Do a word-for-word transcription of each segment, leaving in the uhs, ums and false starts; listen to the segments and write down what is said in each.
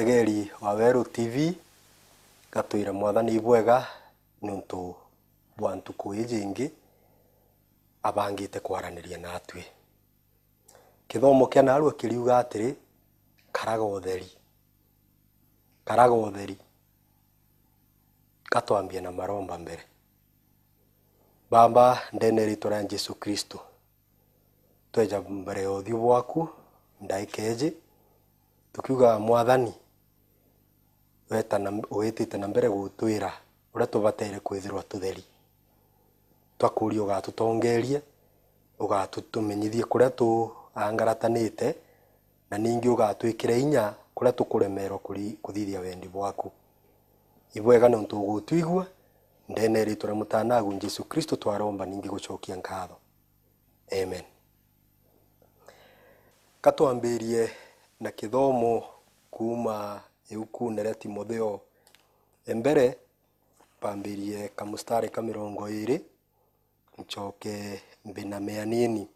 Ngeri wa Weru T V, ngatwira Mwathani ibwega niuntu bwa ntuku iji ingi abangite kwaraniria natwi. Kithomo kia narua kiriuga atiri, "Karaga utheri, karaga utheri." Gatwambie na maromba mbere. Baba, ndene ritwa ria Jesu Kristo, tweja mbere ya uthiu bwaku ndaika iji, tukiuga, Mwathani, weta na, witite na mbere gutwira uria tubatere kwithirwa tutheri. Twakuria ugatutongerie, ugatutumenyithie kuria tuangaratanite, na ningi ugatwikire inya kuria tukuremerwa kuri-, kuthithia wendi bwaku. Ibwega niuntu ugutwigua, ndene ritwa ria Mutanagu Jesu Kristo twaromba ningi gucokia nkatho. Amen. Katwambirie na kithomo kuuma iukune ria Timotheo e mbere, mpambirie kamustari ka mirongo iri, ncoke mbiname anini.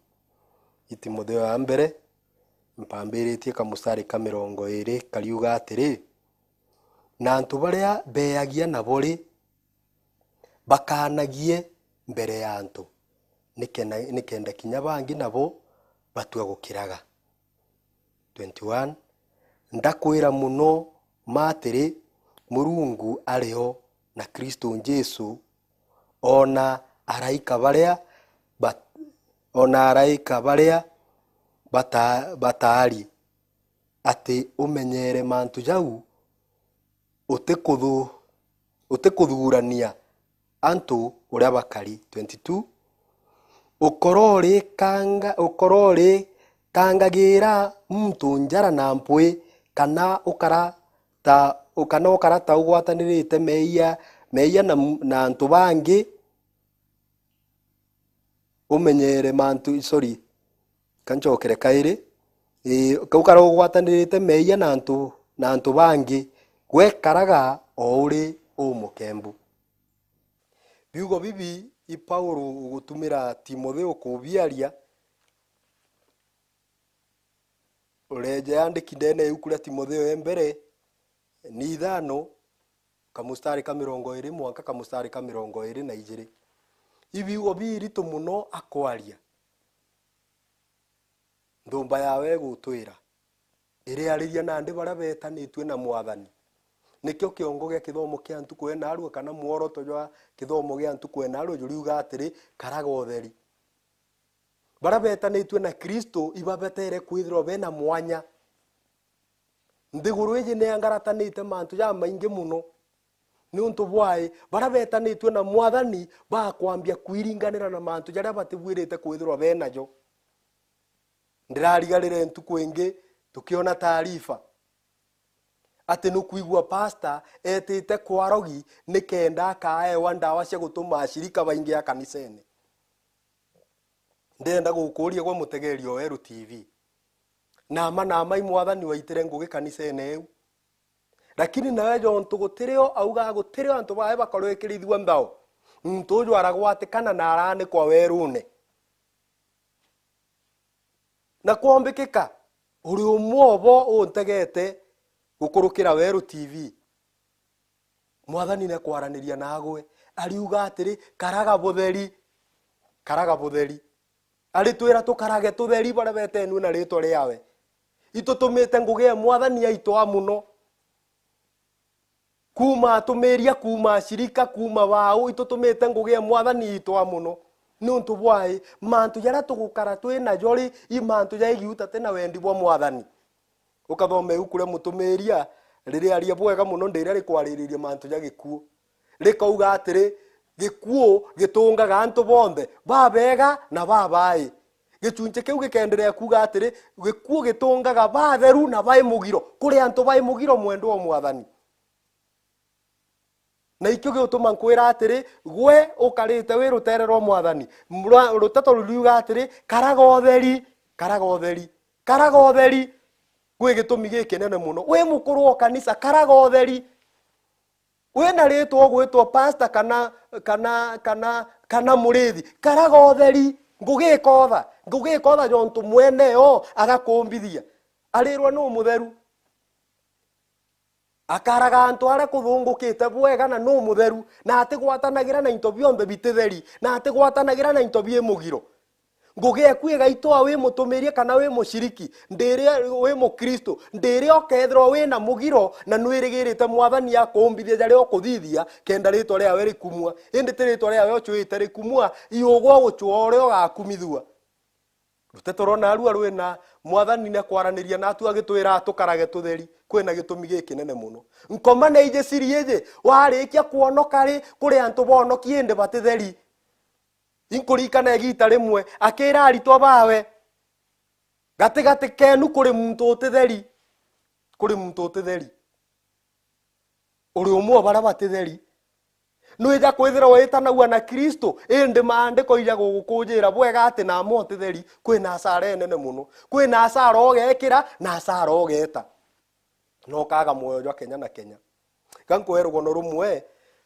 I Timotheo ya mbere, mpambiritie kamustari ka mirongo iri, kariuga atiri, "Na antu baria beagia nabo ri, bakaanagie mbere ya antu, nikena-, nikenda kinya bangi nabo batua gukiraga." Twenty-one, "Ndakwira muno ma atiri, Murungu ari o na Kristo Jesu, o na araika baria bat-, o na araika baria bata-, bataari, ati umenyere mantu jau, utikuthu-, utikuthuurania antu uria bakari." Twenty-two, "Ukororikanga-, ukororikangagira muntu njara na mpwi, kana ukara ta, kana ukara ta ugwatanirite meeyia, meeyia na, na antu bangi, umenyere mantu," sorry, ka ncokere kairi, ii, "Ukara ugwatanirite meeyia na antu, na antu bangi, gwe karaga o uri umukembu." Biugo bibi i Paulo ugutumira Timotheo kubiaria. Ureeja yandiki ndene ya iuku ria Timotheo e mbere, ni ithano, kamustari ka mirongo iri mwanka kamustari ka mirongo iri na ijiri. I biugo biritu muno akwaria. Nthumba yawe igutwira, iriariria nandi baria betanitue na Mwathani. Nikio kiongo gia kithomo kia ntuku ii naarua, kana mworoto jwa kithomo gia ntuku ii naarua juriuga atiri, "Karaga utheri." Baria betanitue na Kristo ibabetere kwithirwa bena mwanya. Nthiguru iji ni angaratanite mantu jamaingi muno. Niuntu bwai, baria betanitue na Mwathani bakwambia kwiringanira na mantu jaria batibuirite kwithirwa benajo. Ndirarigarire ntuku ingi tukiona taarifa ati nukwigua pastor etite kwa arogi nikenda akaewa ndawa cia gutuma ashirika baingia kanisene. Ndenda gukuuria gwe mutegeeri o Weru T V. Nama nama i Mwathani waitire ngugi kanisene iu. Lakini nawe jontu gutirio auga, gutirio antu bawe bakorwikirithua mbao, muntu uju aragwatikana na araanikwa werune. Na kwombikika, uri umwe obo untegete gukurukira Weru T V. Mwathani ni akwaraniria naagwe, ariuga atiri, "Karaga butheri, karaga butheri." Aritwira tukarage tutheri baria betenue na ritwa riawe. Itutumite ngugi ya Mwathani yaitwa muno. Kuuma atumiria, kuuma ashirika, kuuma bau, itutumite ngugi ya Mwathani iitwa muno. Niuntu bwai, mantu jaria tugukara twi najo ri, i mantu jaigi utate na wendi bwa Mwathani. Ukathome ibuku ria Mutumiria, ririaria bwega muno, ndiria rikwaririria mantu ja gikuu. Rikauga atiri, gikuu gitungaga antu bonthe, babega na babai. Gichunchi kiu gikenderea kuuga atiri, gikuu gitungaga batheru na bai mugiro, kuri antu bai mugiro mwendwa o Mwathani. Na ikio giutuma nkwira atiri, gwe ukarite wi rutere rwa Mwathani, mra-, ruteto ruriuga atiri, "Karaga utheri, karaga utheri, karaga utheri." Gwi gitumi gikinene muno. Wi mukuru wa kanisa, karaga utheri. Wina ritwa ugwitwa pastor kana, kana, kana, kana murithi, karaga utheri. Ngugi ikotha, ngugi ikotha jontu mwene yo agakumbithia. Arirwa nu mutheru? Akaraga antu aria kuthungukite bwega na nu mutheru, na atigwatanagira na into bionthe bititheri, na atigwatanagira na into bii mugiro. Ngugi eku igaitwa wi mutumirie kana wi mushiriki, ndiria wi Mukristo, ndiria ukethirwa wi na mugiro na nwirigirite Mwathani akuumbithia jaria ukuthithia, kenda ritwa riawe rikumua. Indi ti ritwa riawe ucuite rikumua, iugwa ugucua uria ugakumithua. Ruteto rwa narua rwina Mwathani ni akwaraniria natu agitwira tukarage tutheri. Kwina gitumi gikinene muno. Nkoma ni iji siri iji, warikia kwonoka ri, kuri antu bonoki indi batitheri. Inkuririkana igiita rimwe, akira aritwa bawe, "Gatigati keenu kuri muntu utitheri, kuri muntu utitheri. Uri umwe o baria batitheri. Nwija kwithirwa witanagua na Kristo, indi maandiko ija gugukunjira bwega ati na amwe utitheri, kwina asara inene muno. Kwina asara ugekira na asara ugeta. Na ukaga mwoyo jwa kenya na kenya." Ga nkuhe rugono rumwe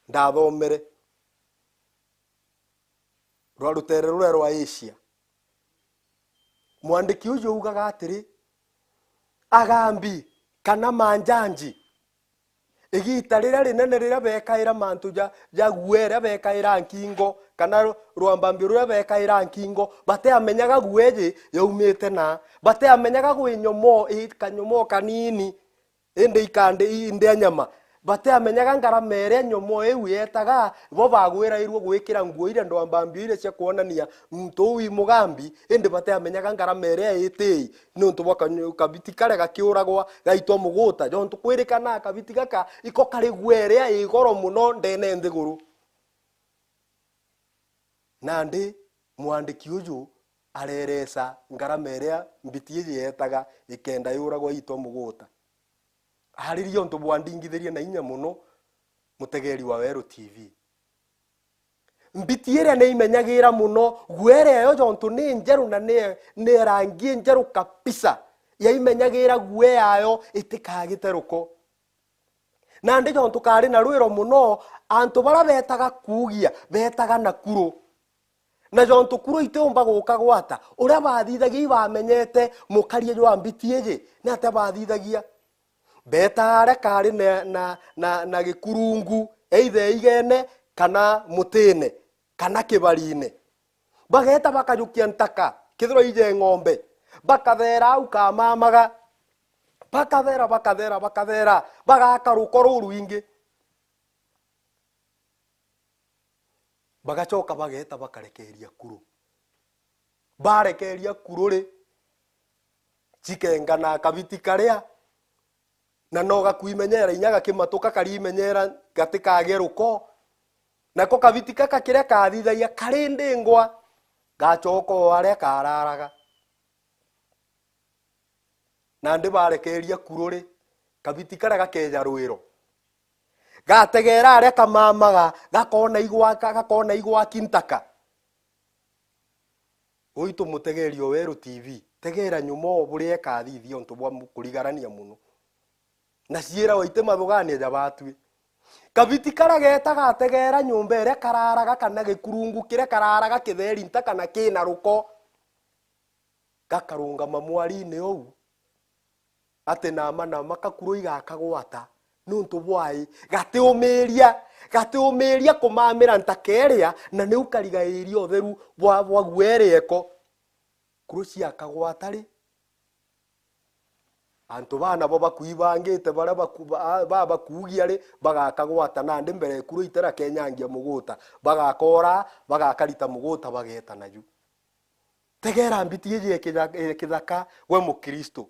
ndathomere. Rwa rutere ruria rwa Asia. Mwandiki uju augaga atiri, agambi kana manjanji, igiita riria rinene riria bekaira mantu ja, ja guee, riria bekaira nkingo, kana ru-, rwambambio ruria bekaira nkingo, batiamenyaga guee ji yaumite na, batiamenyaga gwi nyomoo, i kanyomoo kanini, indi ikandi, indi a nyama. Batiamenyaga ngarama iria nyomoo iu yetaga, bo bagwirairue gwikira nguo iria ndwambambio iria cia kwonania muntu uu i mugambi, indi batiamenyaga ngarama iria itii, niuntu bwa kanyo-, kabiti karia gakiuragwa gaitwa muguta. Jontu kwirikana kabiti gaka iko kari guee iria i goro muno ndene nthiguru. Nandi mwandiki uju arereca ngarama iria mbiti iji yetaga ikenda yuragwa iitwa muguta. Ariria untu bwandingithirie na inya muno, mutegeri wa Weru T V. Mbiti iria ni imenyagira muno guee yayo, jontu ni njeru na ni, ni rangi njeru kabisa. Yaimenyagira guee yayo itikagite ruko. Nandi jontu kari na rwiro muno, antu baria betaga kuugia, betaga na kuru. Na jontu kuru itiumba guka gwata, uria bathithagia ibamenyete mukarie jwa mbiti iji, ni atia bathithagia? Betaga aria kari na, na, na, na gikurungu, either igene, kana mutine, kana kibarine. Bageta bakajukia ntaka, kethirwa ije ng'ombe, bakathera au kamamaga, bakathera, bakathera, bakathera, bagaka ruko rurwingi. Bagacoka bageta bakarekeria kuru. Barekeria kuru ri, cikengana kabiti karia, na no gakwimenyera inya gakimatuka karimenyera gatikage ruko. Nako kabiti kaka kiria kathithagia kari ndingwa, gacoka o aria kararaga. Nandi barekeria kuru ri, kabiti karia gakeja rwiro. Gategera aria kamamaga, gakona igwaka, gakona igwaki ntaka. Uitu mutegeri o Weru T V, tegera nyuma o buria ikathithia untu bwa mu-, kurigarania muno. Na ciira waite mathugania ja batwi. Kabiti karia geta gategera nyumba iria kararaga kana gikurungu kiria kararaga kitheri nta kana kina ruko. Gakarungama mwarini ou. Ati nama nama kakuru igakagwata, niuntu bwai? Gatiumiria, gatiumiria kumamira ntaka iria, na niu karigairia utheru bwa, bwa gueri eko. Kuru ciakagwata ri, antu baa nabo bakuibangite, baria baku-, ba, ba bakuugia ri, bagakagwata nandi mbere kuru itirakenyangia muguta, bagakora, bagakarita muguta, bageta naju. Tegera mbiti iji ya kitha-, ya kithaka, we Mukristo.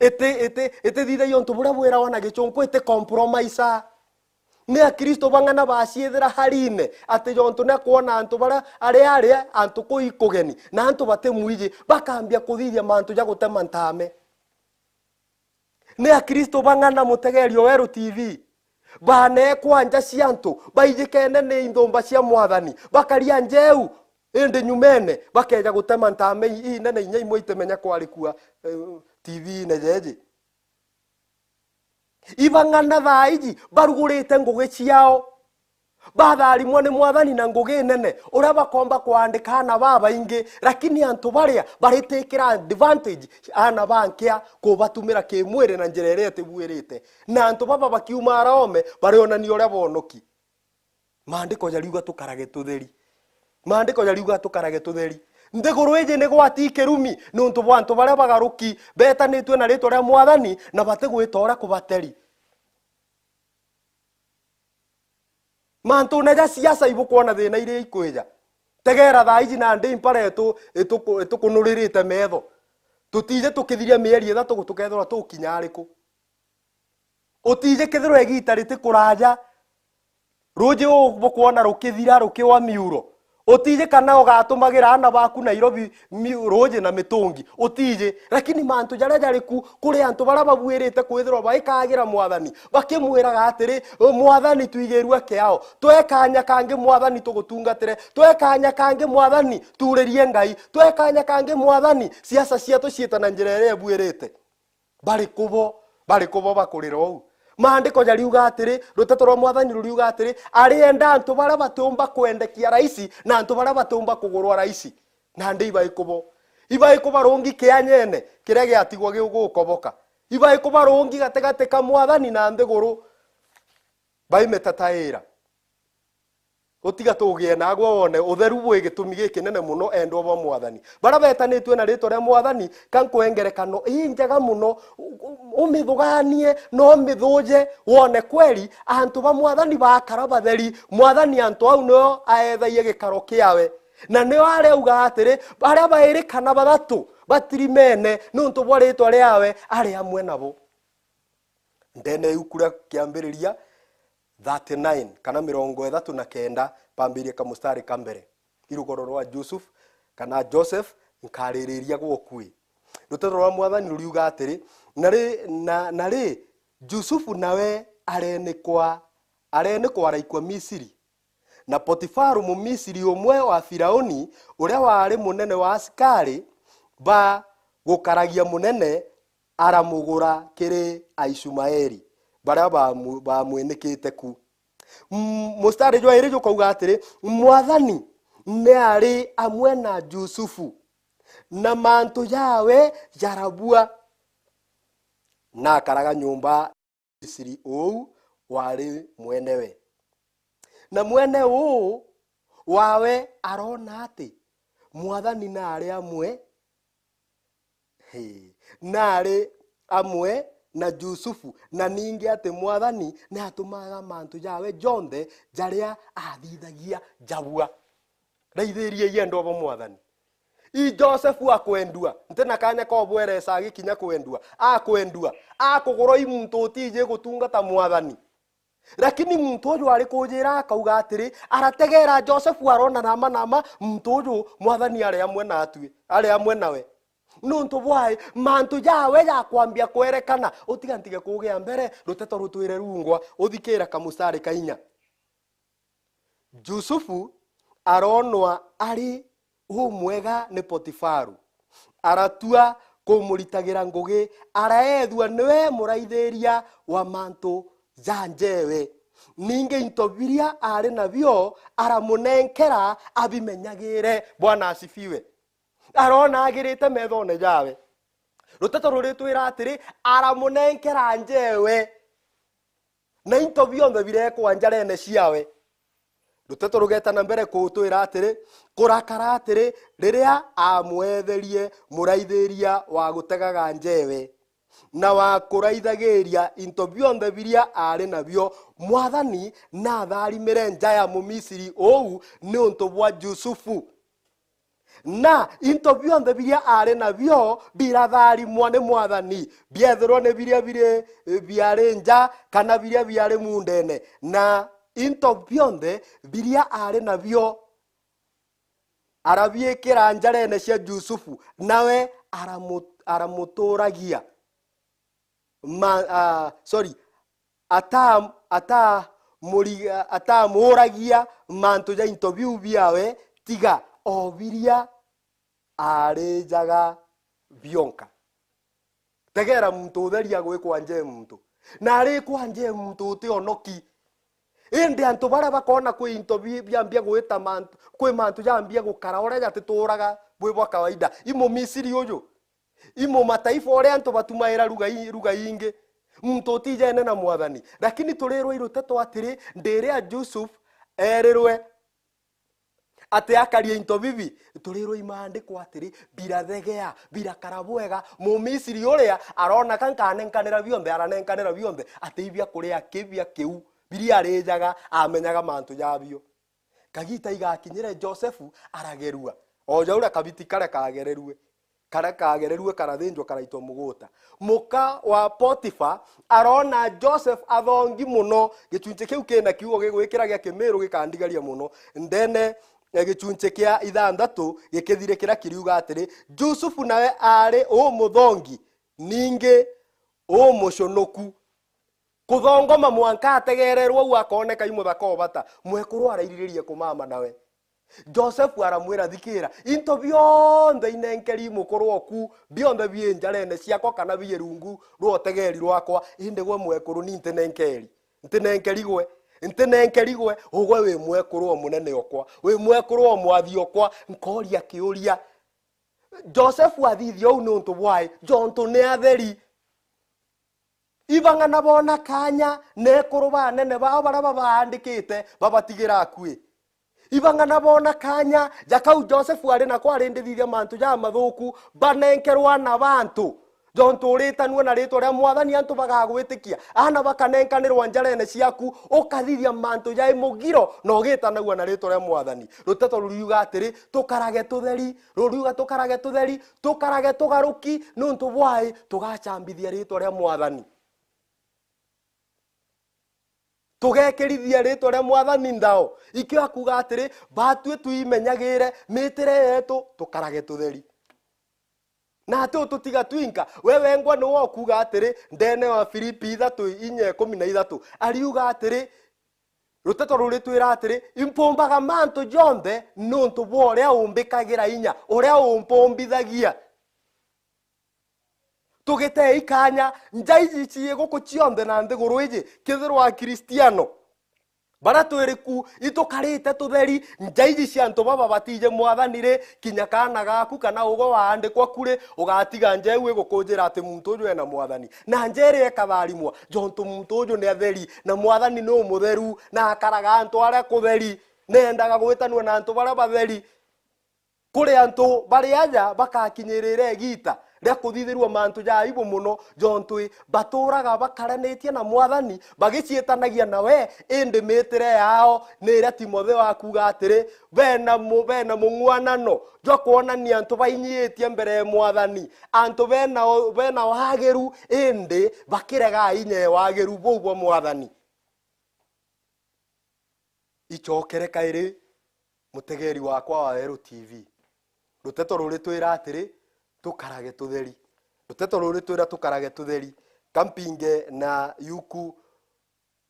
Iti, iti, itithithagia untu buria bwirawa na gichunku, iti compromise. Ni Akristo bang'ana baciithira harine, ati jontu ni akwona antu baria ari aria, antu kuu i kugeni, na antu batimwiji, bakambia kuthithia mantu ja gutema ntame. Ni Akristo bang'ana mutegeri o Weru T V, baneekwa nja cia antu, baijikene ni inthumba cia Mwathani, bakaria njeu, indi nyumene bakeja gutema ntame i-, inene inya imwe itimenya kwarikua, eh, T V-ine jeji. Ibang'ana thaa iji barugurite ngugi ciao. Batharimwa ni Mwathani na ngugi nene, uria bakomba kwandika aana babaingi, lakini antu baria baritikira advantage aana ba nkia kubatumira kimwiri na njira iria itibuirite. Na antu baba bakiuma araome, barionania uria bonoki. Maandiko jariuga tukarage tutheri. Maandiko jariuga tukarage tutheri. Nthiguru iji ni gwati kirumi niuntu bwa antu baria bagaruki betanitue na ritwa ria Mwathani na batigwita uria kubateri. Mantune ja siasa ibukwona thina iria ikwija. Tegera thaa iji nandi impara itu-, ituku-, itukunuririte metho. Tutiji tukithiria mieri ithatu tukethirwa tukinya ariku. Utiji kethirwa igita riti kuraja, ruji uu bukwona rukithira rukiwa miuro. Utiji kana ugatumagira aana baku Nairobi mi-, ruji na mitungi. Utiji. Lakini mantu jaria jari ku kuri antu baria babuirite kwithirwa baikagira Mwathani, bakimwiraga atiri, "Mwathani, twigirue kiao. Twe kanya kangi, Mwathani, tugutungatire. Twe kanya kangi, Mwathani, tuuririe Ngai. Twe kanya kangi, Mwathani, siasa cietu ciite na njira iria ibuirite." Bari ku bo, bari ku bo bakurira uu. Maandiko jariuga atiri, ruteto rwa Mwathani ruriuga atiri, arienda antu baria batiumba kwendekia raisi na antu baria batiumba kugurwa raisi. Nandi ibai ku bo. Ibai ku barungi kianyene kiria giatigwa gigukoboka. Ibai ku barungi gatigati ka Mwathani na nthiguru. Bai mitataira. Utiga tugie nagwe wone utheru bwi gitumi gikinene muno, endwa bwa Mwathani. Baria betanitue na ritwa ria Mwathani, ka nkwe ngerekano injega muno, u-, u-, umithuganie, na umithuje, wone kweli, antu ba Mwathani bakara batheri. Mwathani antu au nio aethagia gikaro kiawe. Na nio aria auga atiri, baria bairi kana bathatu batirimene niuntu bwa ritwa riawe, ari amwe nabo. Ndene ya iuku ria Kiambiriria thirty-nine kana mirongo ithatu na kenda, mpambirie kamustari ka mbere. I rugoro rwa Jusufu kana Joseph, nkaririria gwa ukui. Ruteto rwa Mwathani ruriuga atiri, na ri, na, na ri, Jusufu nawe arenikwa, arenikwa araikua Misiri. Na Potifaru, Mumisiri umwe wa Firauni, uria wari munene wa asikari ba gukaragia munene, aramugura kiri Aishumaeli, baria bamu-, bamwinikite ku. M-, mustari jwa iri jukauga atiri, Mwathani ni ari amwe na Jusufu, na mantu jawe jarabua, na akaraga nyumba Misiri uu wari mwenewe. Na mwene uu wawe arona ati Mwathani nari amwe, hii, nari amwe na Jusufu, na ningi ati Mwathani ni atumaga mantu jawe jonthe jaria athithagia jabua. Raithiriai endwa ba Mwathani. I Josefu akwendua, nti na kanya ka ubweresa agikinya kwendua, akwendua, akugurwa i muntu utiji gutungata Mwathani. Lakini muntu uju ari kujira akauga atiri, arategera Josefu arona nama nama muntu uju Mwathani ari amwe natwi, ari amwe nawe. Nuntu bwai mantu jawe jakwambia kwerekana, utiga ntige kugia mbere, ruteto rutwire rungwa, uthikira kamustari ka inya. Jusufu aronwa ari umwega ni Potifaru. Aratua kumuritagira ngugi, araethua niwe muraithiria wa mantu ja njewe. Ningi into biria ari nabio aramunenkera abimenyagire. Bwana asifiwe. Arona agirite methone jawe. Ruteto ruritwira atiri, aramunenkera njewe. Na into bionthe birekwa njarene ciawe. Ruteto rugeta na mbere kutwira atiri, kurakara atiri, riria amwetherie muraithiria wa gutegaga njewe, na wa kuraithagiria into bionthe biria ari nabio, Mwathani natharimire nja ya Mumisiri uu niuntu bwa Jusufu. Na into bionthe biria ari nabio biratharimwa ni Mwathani, biethirwa ni biria biri, biari nja kana biria biari mundene, na into bionthe biria ari nabio arabiikira njarene cia Jusufu, nawe aramu-, aramuturagia. Ma-, ah, sorry, ata-, atamuri-, atamuuragia mantu ja into biu biawe, tiga o biria arijaga bionka. Tegera muntu utheria gwikwa nje muntu. Na arikwa nje muntu utionoki. Indi antu baria bakona kwi into bi-, biambia gwita mantu, kwi mantu jambia gukara uria jatituraga bwi bwa kawaida. I Mumisiri uju, i mumataifa uria antu batumaira ruga i-, ruga ingi. Muntu utijene na Mwathani. Lakini turirwa i ruteto atiri, ndiria Yusuf erirwe ati akaria into bibi, turirwa i maandiko atiri, birathegea, birakara bwega. Mumisiri uria arona ka nkanenkanira bionthe, aranenkanira bionthe, ati ibia kuria ki bia kiu, biria arijaga, amenyaga mantu jabio. Kagita igakinyire, Josefu aragerua, o ja uria kabiti karia kagererue. Karia kagererue karathinjwa, karaitwa muguta. Muka wa Potifa arona Joseph athongi muno. Gichunchi kiu kina kiugo gigwikira gia Kimiru gikandigaria muno. Ndene ya gichunchi kia ithanthatu gikithirikira kiriuga atiri, Jusufu nawe aari umuthongi, ningi umucunuku. Kuthongoma mwanka ategererwe au akooneka i muthaka o bata. Mwekuru arairiririe kumama nawe. Josefu aramwira, "Thikira, into bionthe inenkeri mukuru oku, bionthe bii njarene ciakwa kana bii rungu rwa utegeri rwakwa, indi gwe mwekuru ni ntinenkeri. Ntinenkeri gwe, ntinenkeri gwe, ugwe wi mwekuru o munene okwa, wi mwekuru o mwathi okwa, nkooria kiuria." Josefu athithia uu niuntu bwai? Jontu ni atheri. Ibang'ana boona kaanya, na ekuru ba anene bao baria babaandikite babatigira akui. Ibang'ana boona kaanya, ja kau Josefu ari nako arindithithia mantu jamathuku, banenkerwa aana ba antu. Jontu uritanua na ritwa ria Mwathani, antu bagagwitikia. Aana bakanenkanirwa njarene ciaku, ukathithia mantu jai mugiro, na ugitanagua na ritwa ria Mwathani. Ruteto ruriuga atiri, tukarage tutheri, ruriuga tukarage tutheri, tukarage tugaruki, niuntu bwai? Tugacambithia ritwa ria Mwathani. Tugekirithia ritwa ria Mwathani nthao. Ikio akuga atiri, batwi tuimenyagire mitire yetu, tukarage tutheri. Na ati ututiga twinka, we wengwa niwe ukuga atiri, ndene wa Filipi ithatu inya ikumi na ithatu, ariuga atiri, ruteto ruritwira atiri, "Impumbaga mantu jonthe niuntu bwa uria umbikagira inya, uria umpumbithagia." Tugitei kaanya, nja iji cii guku cionthe na nthiguru iji, kethirwa Akristiano baria twiri ku, itukarite tutheri, nja iji cia antu baba batiji Mwathani ri, kinya kaana gaku kana ugwe waandikwa ku ri, ugatiga nja iu igukunjira ati muntu uju ena Mwathani. Na nja iria ikatharimwa, jontu muntu uju ni atheri, na Mwathani ni umutheru, na akaraga antu aria kutheri, neendaga gwitanua na antu baria batheri. Kuri antu bari aja bakakinyirira igiita ria kuthithirua mantu ja aibu mono, jontu baturaga bakaranitie na Mwathani, bagiciitanagia nawe, indi mitire yao ni iria Timotheo akuuga atiri, bena mu-, bena mung'uanano jwa kwonania antu bainyiitie mbere ya Mwathani, antu bena o-, bena waagiru, indi bakirega inya ya waagiru buu bwa Mwathani. Icokere kairi, mutegeri wakwa wa Weru T V. Ruteto ruritwira atiri, tukarage tutheri. Ruteto ruritwira tukarage tutheri. Ka mpinge na yuku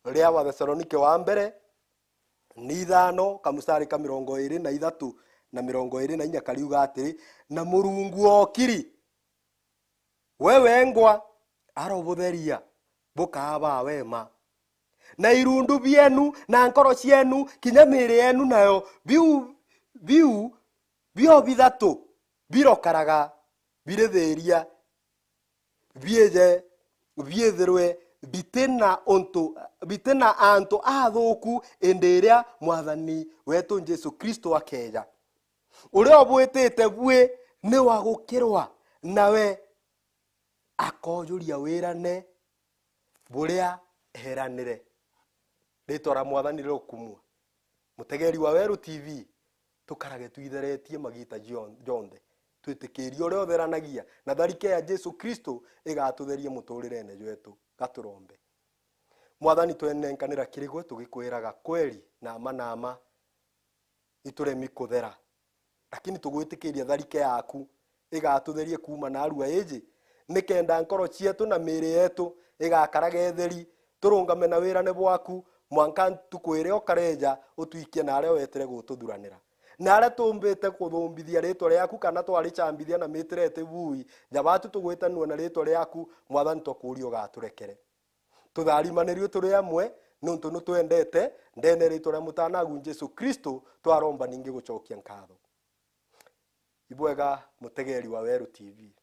ria Wathesalonike wa mbere, ni ithano, kamusari ka mirongo iri na ithatu na mirongo iri na inya kariuga atiri, "Na Murungu okiri, we wengwa arobutheria bukaa ba wema. Na irundu bienu na nkoro cienu, kinya miiri yenu nayo, biu, biu bio bithatu birokaraga birithiria, biije biithirwe bitina untu, bitina antu athuku, indi iria Mwathani wetu Jesu Kristo akeeja. Uria ubwitite bui ni wa gukirwa, nawe akoojuria wirane buria eeranire." Ritwa ria Mwathani rirokumua. Mutegeri wa Weru T V, tukarage twitheretie magiita jio-, jonthe. Twitikirie uria utheranagia, na tharike ya Jesu Kristo igatutheria muturirene jwetu. Gaturombe. Mwathani, twenenkanira kiri gwe tugikwiraga, kweri na ma na ma, ituremi kuthera. Lakini tugwitikiria tharike yaku igatutherie kuuma narua iji, nikenda nkoro cietu na miiri yetu igakaraga itheri, turungame na wirane bwaku, mwanka ntuku iria ukareeja utwikie na aria wetire gututhuranira. Na aria tuumbite kuthumbithia ritwa riaku kana twaricambithia na mitire iti bui, ja batu tugwitanua na ritwa riaku, Mwathani, twakuuria ugaturekere. Tutharimanirue turi amwe, Nontu nitwendete ndene ritwa ria Mutanagu Jesu Kristo, twaromba ningi gucokia nkatho. Ibwega mutegeri wa Weru T V.